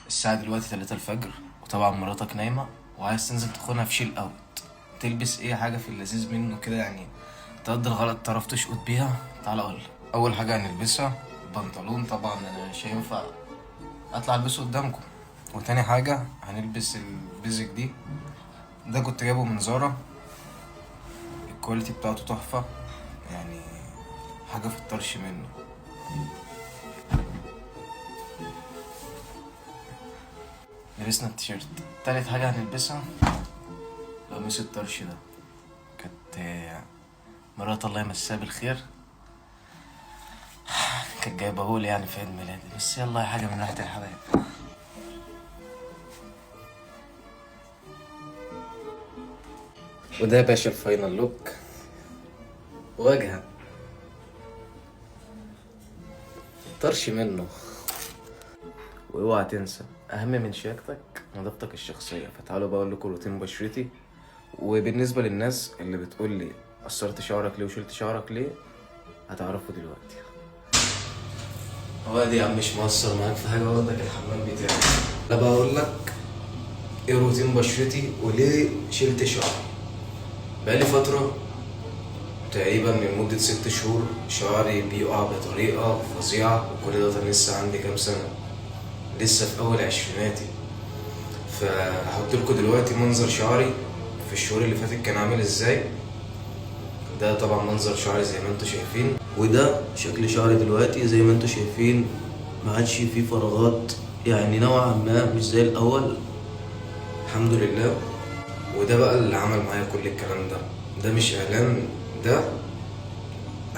الساعة دلوقتي 3 الفجر، وطبعا مراتك نايمة وعايز تنزل تخونها في chill out. تلبس ايه؟ حاجة في اللذيذ منه كده يعني، تقضي الغلط تعرف تشقط بيها. تعال اقول، اول حاجة هنلبسها بنطلون، طبعا انا مش هينفع اطلع البسه قدامكم. وتاني حاجة هنلبس ال basic دي، ده كنت جايبه من زارا، ال quality بتاعته تحفة يعني، حاجة في الطرش منه. لبسنا التيشيرت. تالت حاجة هنلبسها القميص الطرش ده، كانت مرات الله يمسها بالخير كانت جايبهولي يعني في عيد ميلادي، بس يلا يا حاجة من ريحة الحبايب. وده يا باشا ال final look، واجهة طرش منه. واوعى تنسى اهم من شياكتك نظافتك الشخصية. فتعالوا بقى اقول لكم روتين بشرتي. وبالنسبة للناس اللي بتقول لي قصرت شعرك ليه وشلت شعرك ليه، هتعرفوا دلوقتي. هو دي يا عم مش مقصر معاك في حاجة، واخدك الحمام بتاعي. انا بقول لك ايه روتين بشرتي وليه شلت شعري. بقالي فترة تقريبا من مدة 6 شهور شعري بيقع بطريقة فظيعة، وكل ده أنا لسه عندي كام سنة، لسه في أول عشريناتي. فهحط لكم دلوقتي منظر شعري في الشهور اللي فاتت كان عامل ازاي. ده طبعا منظر شعري زي ما انتم شايفين، وده شكل شعري دلوقتي زي ما انتم شايفين، ما عادش فيه فراغات يعني، نوعا ما مش زي الأول الحمد لله. وده بقى اللي عمل معايا كل الكلام ده، ده مش إعلان، ده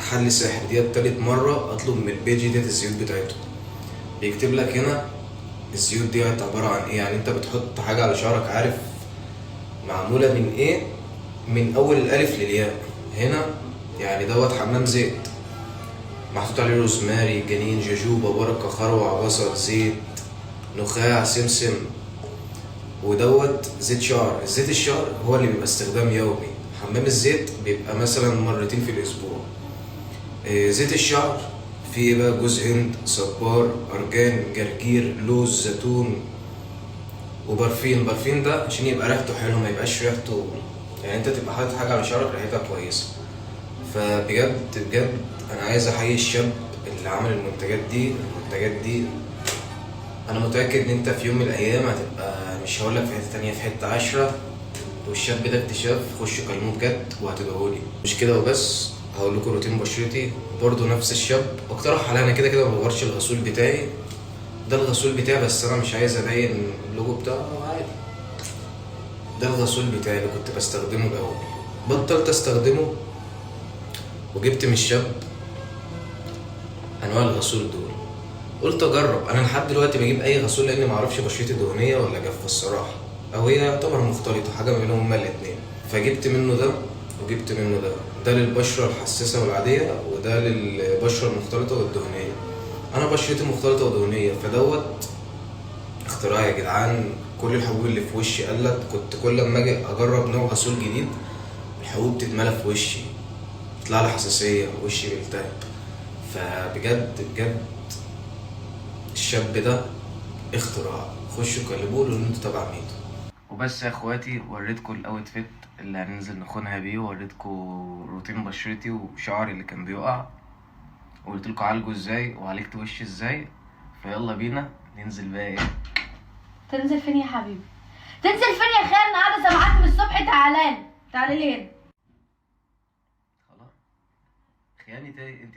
حل ساحر. دي تالت مرة أطلب من ال page ديت الزيوت بتاعته. بيكتب لك هنا الزيوت دي عبارة عن إيه، يعني أنت بتحط حاجة على شعرك عارف معمولة من إيه، من أول الألف للياء. هنا يعني دوت حمام زيت محطوط عليه روزماري، جنين، جوجوبا، بركة، خروع، بصل، زيت، نخاع، سمسم. ودوت زيت شعر. زيت الشعر هو اللي بيبقى استخدام يومي، حمام الزيت بيبقى مثلا مرتين في الأسبوع. زيت الشعر فيه بقى جوز هند، صبار، أرجان، جرجير، لوز، زيتون، وبرفين. برفين ده عشان يبقى ريحته حلوة، ما يبقاش ريحته يعني انت تبقى حاطط حاجة على شعرك ريحتها كويسة. فبجد بجد انا عايز احيي الشاب اللي عمل المنتجات دي. المنتجات دي انا متأكد ان انت في يوم من الايام هتبقى، مش هقولك في حتة تانية، في حتة 10. والشاب ده اكتشاف، خشوا كلموه بجد وهتدعولي. مش كده وبس، هقول لكم روتين بشرتي برضو نفس الشاب اقترح عليا. انا كده كده ما بغيرش الغسول بتاعي، ده الغسول بتاعي بس انا مش عايز ابين اللوجو بتاعه عادي. ده الغسول بتاعي اللي كنت بستخدمه الاول، بطلت استخدمه وجبت من الشاب انواع الغسول دول، قلت اجرب. انا لحد دلوقتي بجيب اي غسول لاني معرفش بشرتي دهنية ولا جافة الصراحة، او هي يعتبر مختلطة، حاجة ما بينهم هما الاتنين. فجبت منه ده وجبت منه ده، ده للبشره الحساسة والعاديه، وده للبشره المختلطة والدهنيه. انا بشرتي مختلطة ودهنيه، فدوت اختراع يا جدعان. كل الحبوب اللي في وشي قلت، كنت كل لما اجي اجرب نوع غسول جديد الحبوب تتملى في وشي، تطلع لي حساسية، وشي بيلتهب. فبجد بجد الشاب ده اختراع، خشوا كلموه لان انتوا تبع ميدو. وبس يا اخواتي، وريتكم ال outfit اللي هننزل نخونها بيه، ووريتكم روتين بشرتي وشعري اللي كان بيقع، وقلت لكم عالجه ازاي وعالجت وشي ازاي. فيلا بينا ننزل بقى. ايه تنزل فين يا حبيبي؟ تنزل فين يا خال؟ انا قاعدة سامعاك من الصبح. تعالى تعالى لي هنا. خلاص خياني تاني انت.